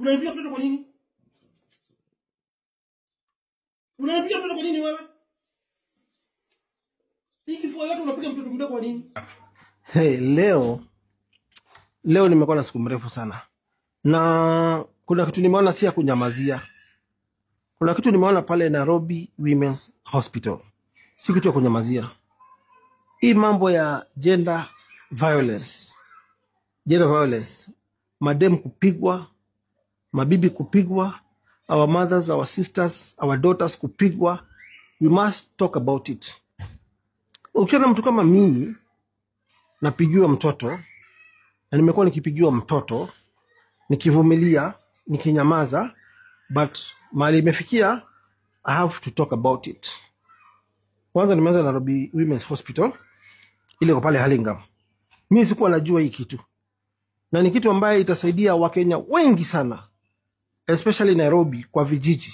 Unanipiga mtoto kwa nini? Unanipiga mtoto kwa nini wewe? Hii kifua yote unapiga mtoto mdogo kwa nini? Hey, leo nimekuwa na siku mrefu sana. Na kuna kitu nimeona si ya kunyamazia. Kuna kitu nimeona pale Nairobi Women's Hospital. Si kitu ya kunyamazia. Hii mambo ya gender violence. Gender violence. Madem kupigwa, mabibi kupigwa, our mothers, our sisters, our daughters kupigwa. We must talk about it. Ukiona mtu kama mimi napigiwa mtoto, na nimekuwa nikipigiwa mtoto, nikivumilia, nikinyamaza, but mahali imefikia, I have to talk about it. Kwanza nimeanza Nairobi Women's Hospital, ile iko pale Hurlingham. Mimi sikuwa najua hii kitu. Na ni kitu ambaye itasaidia Wakenya wengi sana, especially Nairobi kwa vijiji.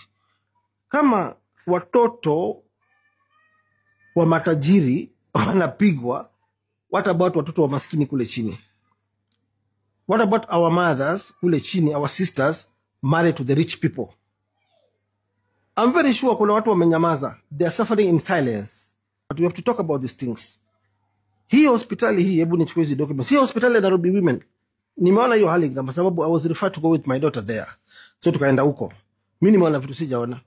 Kama watoto wa matajiri wanapigwa, what about watoto wa maskini kule chini? What about our mothers kule chini, our sisters married to the rich people? I'm very sure kuna watu wamenyamaza. They are suffering in silence. But we have to talk about these things. Hii hospitali hii, hebu nichukue hizi documents. Hii hospitali ya Nairobi Women, nimeona hiyo hali kwa sababu I was referred to go with my daughter there. So tukaenda huko. Mimi nimeona vitu sijaona.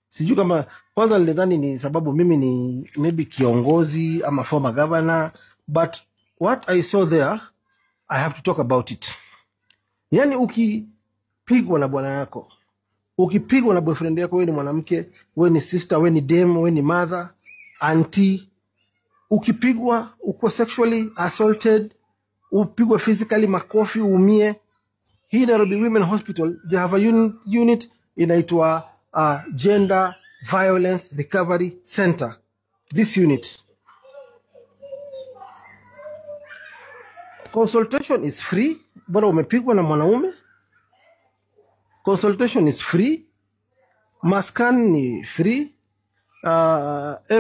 Sijui kama kwanza nilidhani ni sababu mimi ni maybe kiongozi ama former governor, but what I saw there, I have to talk about it. Yani ukipigwa na bwana yako, ukipigwa na boyfriend yako, wewe ni mwanamke, wewe ni sister, wewe ni dame, wewe ni mother, auntie, ukipigwa, uko sexually assaulted, upigwe physically makofi, uumie. Hii Nairobi Women Hospital, they have a unit inaitwa Gender Violence Recovery Center. This unit, consultation is free. Bora umepigwa na mwanaume, consultation is free. Mascan ni free,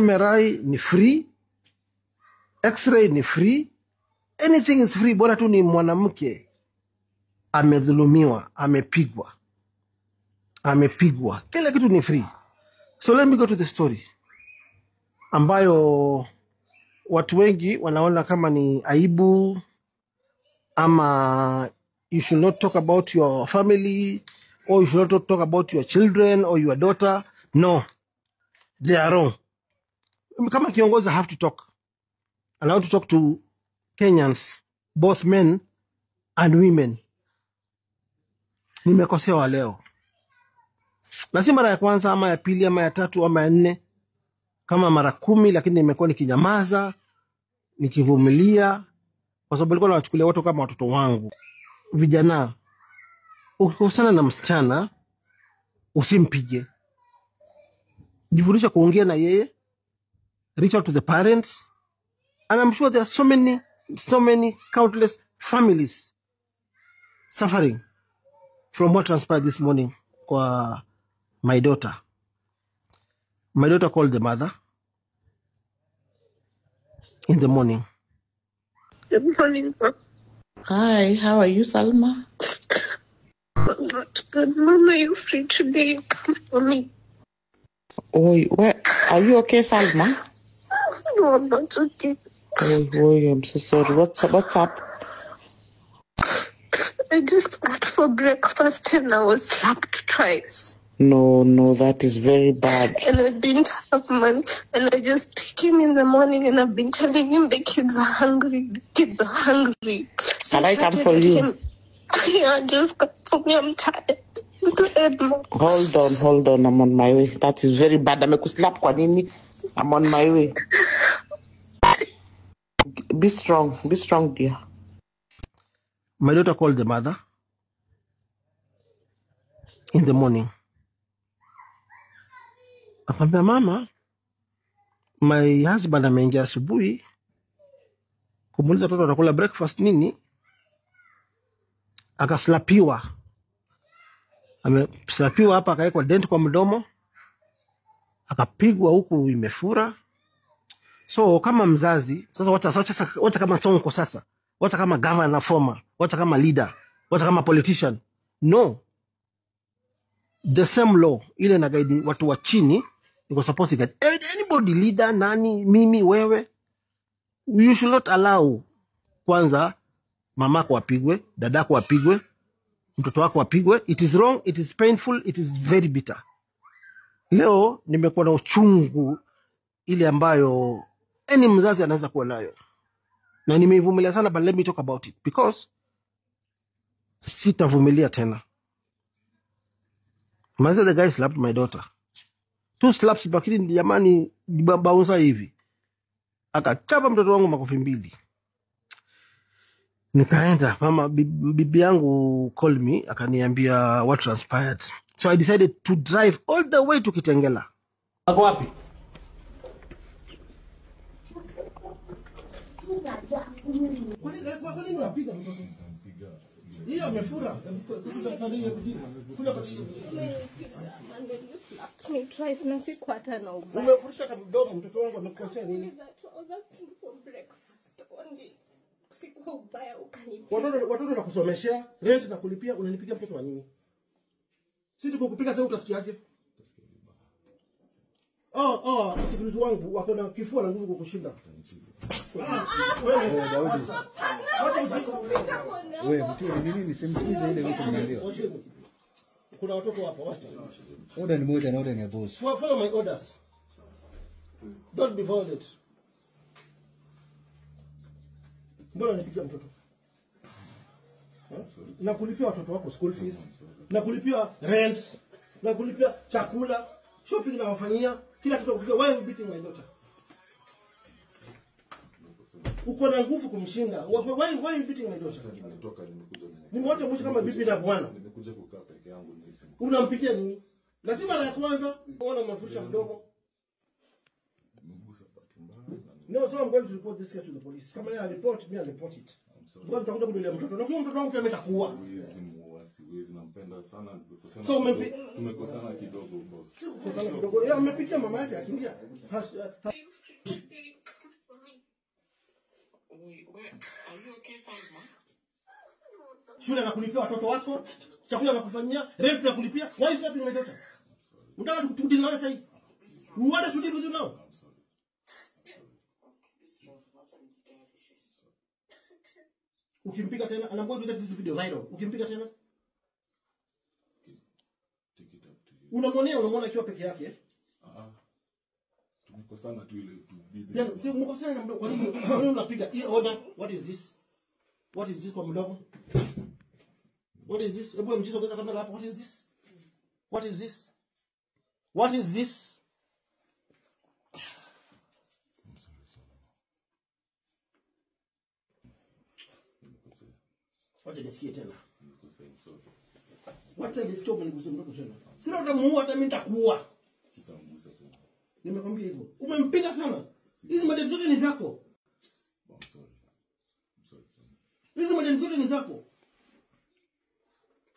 MRI ni free, X-ray ni free, anything is free. Bora tu ni mwanamke amedhulumiwa, amepigwa, amepigwa, kila kitu ni free. So let me go to the story ambayo watu wengi wanaona kama ni aibu, ama you should not talk about your family, or you should not talk about your children or your daughter. No, they are wrong. Kama kiongozi, I have to talk. And I want to talk to Kenyans, both men and women. Nimekosewa leo. Na si mara ya kwanza ama ya pili ama ya tatu ama ya nne, kama mara 10, lakini nimekuwa nikinyamaza, nikivumilia, kwa sababu nilikuwa nawachukulia watu kama watoto wangu. Vijana, ukikosana na msichana usimpige. Jifundisha kuongea na yeye, reach out to the parents. And I'm sure there are so many, so many countless families suffering from what transpired this morning kwa my daughter. My daughter called the mother in the morning. Good morning, Mom. Hi, how are you, Salma? I'm not good. Mom, are you free today? Come for me. Oh, where are you okay, Salma? No, I'm not okay. Oh, I'm so sorry. What's up? I just asked for breakfast and I was slapped twice. No, that is very bad. And I didn't have money. And I just came in the morning and I've been telling him the kids are hungry. The kids are hungry. Can I come for you? Yeah, just come for me. I'm tired. I'm tired, Mom. Hold on. I'm on my way. That is very bad. Amekuslap kwa nini? I'm on my way. Be strong. Be strong, dear. My daughter called the mother in the morning. Akamwambia, mama, my husband ameingia asubuhi kumuuliza watoto watakula breakfast nini, akaslapiwa. Ameslapiwa hapa, akawekwa dent kwa mdomo, akapigwa huku imefura. So kama mzazi sasa, wacha kama Sonko sasa, wacha kama governor former, wacha kama leader, wacha kama politician. No, The same law ile na guide watu wa chini iko supposed to guide anybody, leader, nani, mimi, wewe. You should not allow kwanza mamako apigwe, dadako apigwe, mtoto wako apigwe. It is wrong, it is painful, it is very bitter. Leo nimekuwa na uchungu ile ambayo any mzazi anaweza kuwa nayo, na nimeivumilia sana, but let me talk about it because sitavumilia tena. Maza, the guy slapped my daughter. 2 slaps, lakini jamani, bouncer hivi. Akachapa mtoto wangu makofi 2. Nikaenda, mama, bibi yangu called me, akaniambia what transpired. So I decided to drive all the way to Kitengela. Ako wapi? Kwa nini unapiga mtoto? Hiyo amefura. Umefurusha kwa mdomo, mtoto wangu amekukosea nini? Watoto na kusomeshea, rent na kulipia, unanipiga mtoto wa nini? Sisi tukukupiga sasa utasikiaje? Oh, security wangu wako na kifua na nguvu kukushinda. Wewe mtu ni nini? Simsikize ile vitu mnaambiwa. Kuna watoto hapa, wacha. Order ni moja na order ni ya boss. Follow my orders. Don't be violent. Mbona unanipigia mtoto? Na kulipia watoto wako school fees, na kulipia rent, na kulipia chakula, shopping na wafanyia, kila kitu kupiga. Why are you beating my daughter? Uko na nguvu kumshinda. Why are you beating my daughter? Nimetoka, nimekuja. Nimwache mwisho kama bibi na bwana. Nimekuja kukaa peke yangu nisi. Unampigia nini? Lazima la kwanza unaona umefurusha mdomo. No, so I'm going to report this case to the police. Kama yeye report, me I report it. Kwa tutakuja kudulia mtoto. Na kwa mtoto wangu pia ametakuwa. Siwezi, nampenda sana. So tumekosana kidogo boss. Tumekosana kidogo. Yeye amepigia mama yake akilia. Shule nakulipia watoto wako, chakula nakufanyia, rent nakulipia. Why is that my daughter? Unataka tukudili nawe sasa hivi? You want to deal with you now? Ukimpiga tena, and I'm going to take this video viral. Ukimpiga tena, unamwonea akiwa peke yake. Tumekosana tu ile bibi. Then si mkosana na mdogo, kwa nini unapiga? Hii order, what is this? What is this kwa mdogo? What is this? Hebu mjizo kwa kamera hapo, what is this? What is this? What is this? I'm sorry, Solomon. Wacha nisikie tena. Wacha nisikie umenigusa mtoto tena. Sina utamuua hata mimi nitakuua. Sitamgusa tena. Nimekwambia hivyo. Umempiga sana. Hizi madeni zote ni zako. I'm sorry. I'm sorry. Hizi madeni zote ni zako.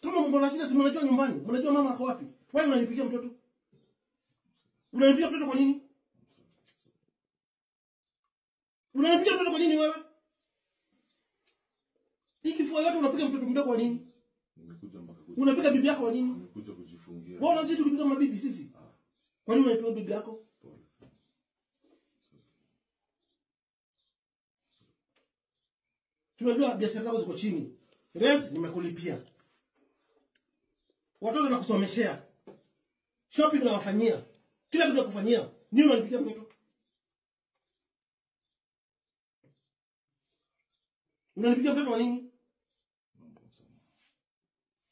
Kama mko na shida si mnajua nyumbani, mnajua mama ako wapi. Wewe unanipigia mtoto? Unanipigia mtoto kwa nini? Unanipigia mtoto kwa nini wewe? Ikifua yote unapiga mtoto mdogo kwa nini? Nimekuja mpaka kuja. Unapiga bibi yako kwa nini? Nimekuja kujifungia. Wewe unazidi kupiga mabibi sisi? Kwa nini unapiga bibi yako? Pole sana. Tunajua biashara zako ziko chini. Rent nimekulipia. Watoto nakusomeshea. Shopping nawafanyia. Kila kitu nakufanyia. Nini unanipigia mtoto? Unanipigia mtoto kwa nini?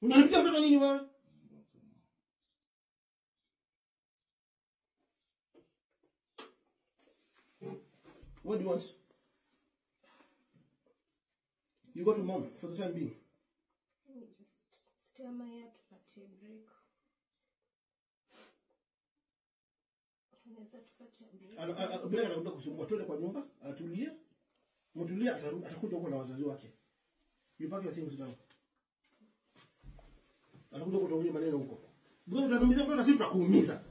Unanipigia mtoto nini wewe? What do you want? You go to mom for the time being. Let me just stay my hair tupatie break. Unaweza tupatie break. Bila anakuja kusumbua, twende kwa nyumba, atulie. Mtulie, atakuja huko na wazazi wake. You pack your things down. Atakuja kutuambia maneno huko. Bwana utatumiza mtoto, sisi tutakuumiza.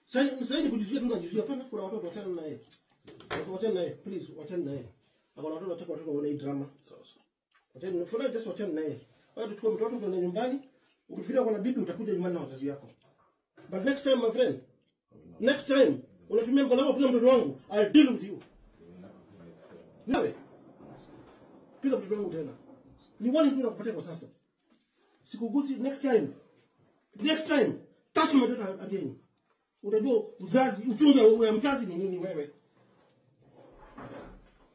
Sasa ni kujizuia tu, unajizuia pana, kuna watoto wachana na yeye. Wachana na yeye, please, wachana na yeye. Akona watoto, wataka watoto waone hii drama. Sawa sawa. Wachana, for now just wachana na yeye. Wewe tuchukue mtoto tuende nyumbani, Ukifikiria uko na bibi utakuja nyumbani na wazazi wako. But next time my friend, next time unatumia mkono wako kupiga mtoto wangu, I'll deal with you. Wewe piga mtoto wangu tena. Ni warning tu nakupatia kwa sasa. Sikugusi next time. Next time touch my daughter again. Utajua mzazi, uchungu wa mzazi ni nini wewe.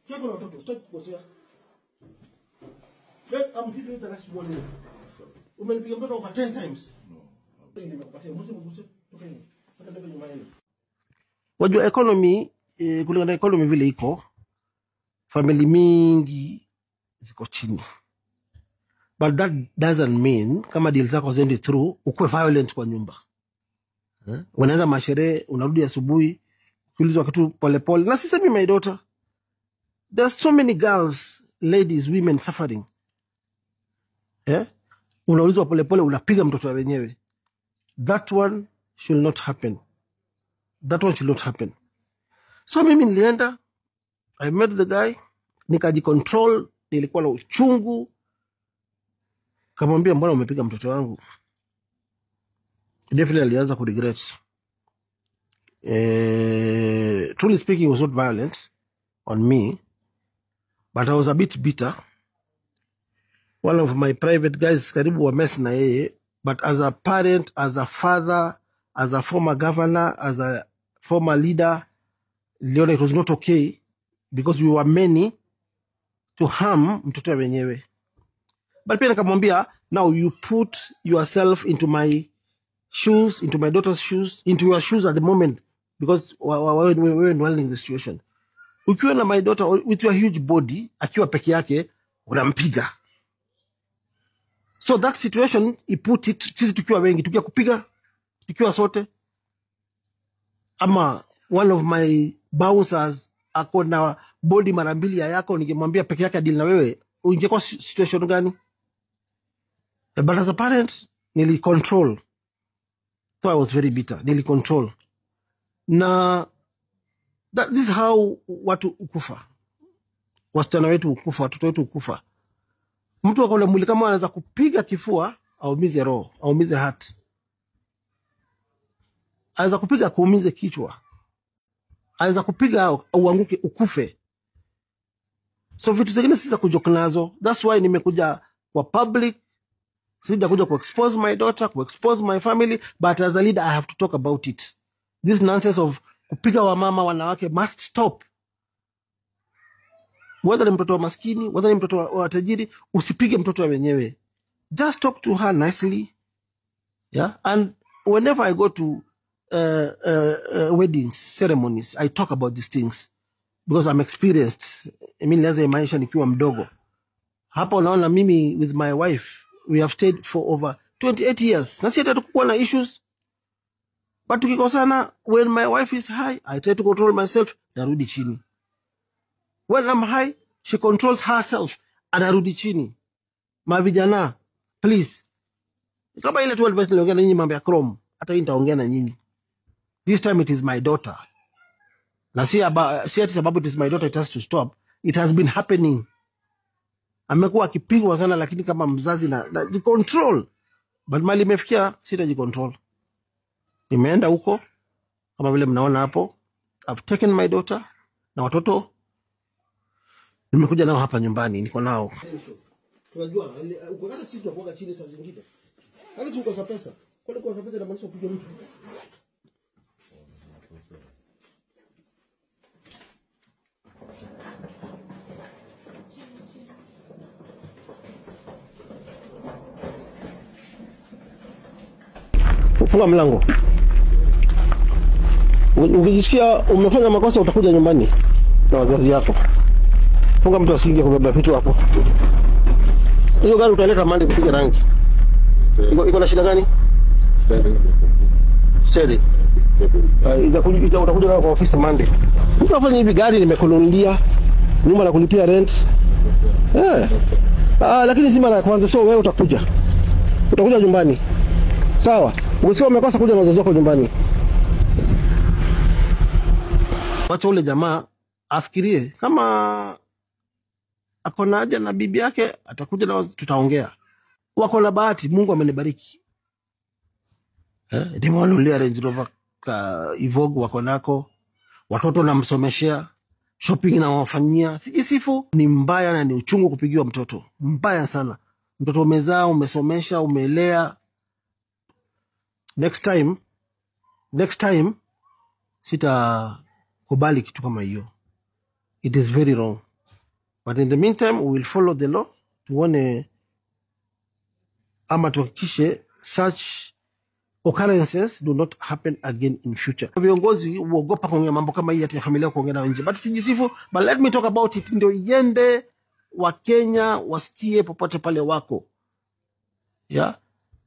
Sasa kuna watoto, sitaki kukosea. I'm giving you the last warning. Umenipiga mtoto over 10 times. No. Nimekupatia mguse tokeni. Hata ndogo nyuma yenu. Wajua economy, kulingana na economy vile iko, family mingi ziko chini. But that doesn't mean kama deal zako ziendi through ukuwe violent kwa nyumba. Unaenda masherehe, unarudi asubuhi, ukiulizwa kitu polepole. Na sisemi my daughter. There are so many girls, ladies, women suffering. Eh? Unaulizwa polepole, unapiga mtoto wa wenyewe. That one should not happen. That one should not happen. So mimi nilienda, I met the guy, nikajicontrol, nilikuwa na uchungu. Kamwambia mbona umepiga mtoto wangu? Definitely alianza kuregret. Truly speaking, he was not violent on me, but I was a bit bitter. One of my private guys karibu wa mess na yeye, but as a parent, as a father, as a former governor, as a former leader, Leona, it was not okay because we were many to harm mtoto wenyewe. But pia nikamwambia, now you put yourself into my shoes, into my daughter's shoes, into your shoes at the moment, because we're handling the situation. Ukiwa na my daughter with your huge body, akiwa peke yake, unampiga. So that situation, he put it, sisi tukiwa wengi, tukiwa kupiga, tukiwa sote. Ama one of my bouncers, ako na body mara mbili ya yako, ningemwambia peke yake deal na wewe, ungekuwa situation gani? But as a parent, nili control. So I was very bitter. Nili control. Na that, this is how watu ukufa. Wasichana wetu ukufa, watoto wetu ukufa. Mtu akona mwili kama anaweza kupiga kifua, aumize roho, aumize heart. Anaweza kupiga kuumize kichwa. Anaweza kupiga uanguke ukufe. So vitu zingine si za kujoke nazo. That's why nimekuja kwa public. Sijakuja ku expose my daughter, ku expose my family, but as a leader I have to talk about it. This nonsense of kupiga wamama wanawake must stop. Whether ni mtoto wa maskini, whether ni mtoto wa tajiri, usipige mtoto wa wenyewe. Just talk to her nicely. Yeah? And whenever I go to weddings, ceremonies, I talk about these things because I'm experienced. I mean, nilianza maisha nikiwa mdogo. Hapa unaona mimi with my wife, we have stayed for over 28 years. Na si hatukuwa na issues. But tukikosana, when my wife is high, I try to control myself, narudi chini. When I'm high, she controls herself, anarudi chini. Mavijana, please. Kama ile tu advice niliongea na nyinyi mambo ya Chrome, hata hii nitaongea na nyinyi. This time it is my daughter. Na si ati sababu it is my daughter it has to stop. It has been happening. Amekuwa akipigwa sana, lakini kama mzazi na control. But mali imefikia sitajicontrol. Nimeenda huko kama vile mnaona hapo. I've taken my daughter na watoto nimekuja nao hapa nyumbani, niko nao. Tunajua hata sisi tunakuwa chini saa zingine. Hata sisi kwa pesa. Kwa kwa pesa inamaanisha upige mtu. Funga mlango. Ukijisikia umefanya makosa utakuja nyumbani na wazazi yako. Funga mtu asiingie kubeba vitu hapo. Hiyo gari utaleta mande kupiga rangi. Iko na shida gani? Steady. Itakuja nayo kwa ofisi Monday. Mtu afanye hivi, gari nimekununulia, nyumba na kulipia rent. Lakini si mara ya kwanza, so wewe utakuja. Utakuja nyumbani. Sawa. Ukisikia umekosa kuja na wazazi wako nyumbani. Wacha ule jamaa afikirie kama akona haja na bibi yake atakuja na tutaongea. Wako na bahati, Mungu amenibariki. Nimewanunulia Range Rover ka Evoque wako nako, watoto namsomeshea, shopping nawafanyia. Sijisifu, ni mbaya na ni uchungu kupigiwa mtoto, mbaya sana. Mtoto umezaa, umesomesha, umelea. Next time, next time sitakubali kitu kama hiyo. It is very wrong, but in the meantime we will follow the law, tuone ama tuhakikishe such occurrences do not happen again in future. Viongozi huogopa kuongea mambo kama hii, ati ya familia kuongea nayo nje, but sijisifu, but let me talk about it, ndio iende Wakenya wasikie popote pale wako, yeah?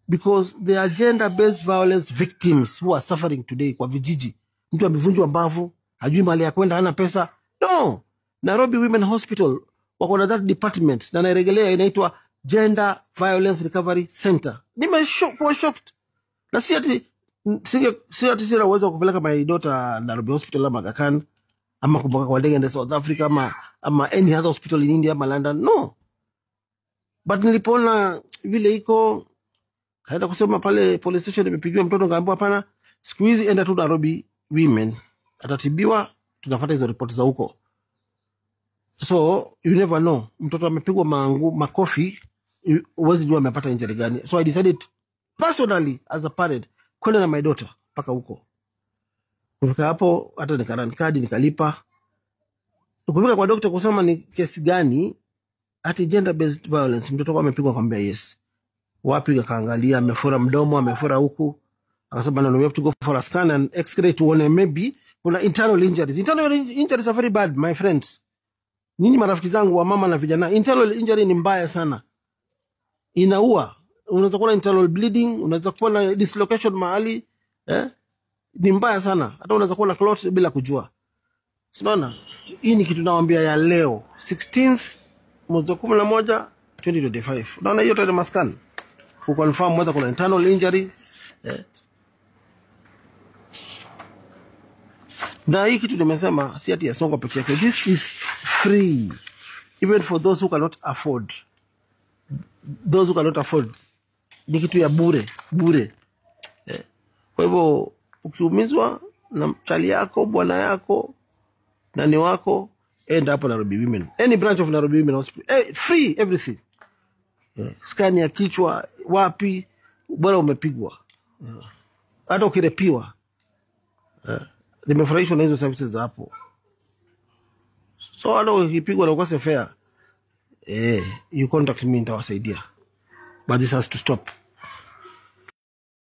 Because the gender based violence victims who are suffering today kwa vijiji, mtu amevunjwa mbavu, hajui mahali ya kwenda, hana pesa. No, Nairobi Women Hospital wako na that department na nairegelea, inaitwa Gender Violence Recovery Center. Nimekuwa shocked na si ati sina uwezo wa kupeleka my daughter Nairobi Hospital ama Aga Khan ama kumbuka kwa ndege ende South Africa ama any other hospital in India ama London. No, but nilipoona vile iko, kaenda kusema pale police station imepigiwa mtoto, ngaambiwa hapana, siku hizi enda tu Nairobi Women, atatibiwa, tunafuata hizo ripoti za huko. So you never know, mtoto amepigwa mangu makofi, huwezi jua amepata injury gani. So I decided personally as a parent kwenda na my daughter mpaka huko. Kufika hapo hata nikarun kadi nikalipa. Kufika kwa doctor kusema ni kesi gani, ati gender based violence, mtoto wako amepigwa? Kwambia yes. Wapi? Akaangalia, amefura mdomo, amefura huku, akasema no, we have to go for a scan and x-ray tuone maybe kuna internal injuries. Internal injuries are very bad, my friends. Nyinyi marafiki zangu wa mama na vijana, internal injury ni mbaya sana, inaua. Unaweza kuwa na internal bleeding, unaweza kuwa na dislocation mahali, eh? Ni mbaya sana, hata unaweza kuwa na clot bila kujua. Unaona, hii ni kitu nawaambia ya leo 16th mwezi wa 11 2025. Unaona hiyo tarehe mascan kuconfirm whether kuna internal injury, eh? Na hii kitu nimesema si ati ya Sonko peke yake. This is free even for those who cannot afford. Those who cannot afford, ni kitu ya bure bure. Kwa hivyo ukiumizwa na chali yako, bwana yako, nani wako, enda hapo Nairobi Women, any branch of Nairobi Women Hospital, free everything. Scan ya kichwa wapi, bora umepigwa, hata ukirepiwa. Nimefurahishwa na hizo services za hapo. So hata ukipigwa na ukose fare, you contact me, nitawasaidia, but this has to stop.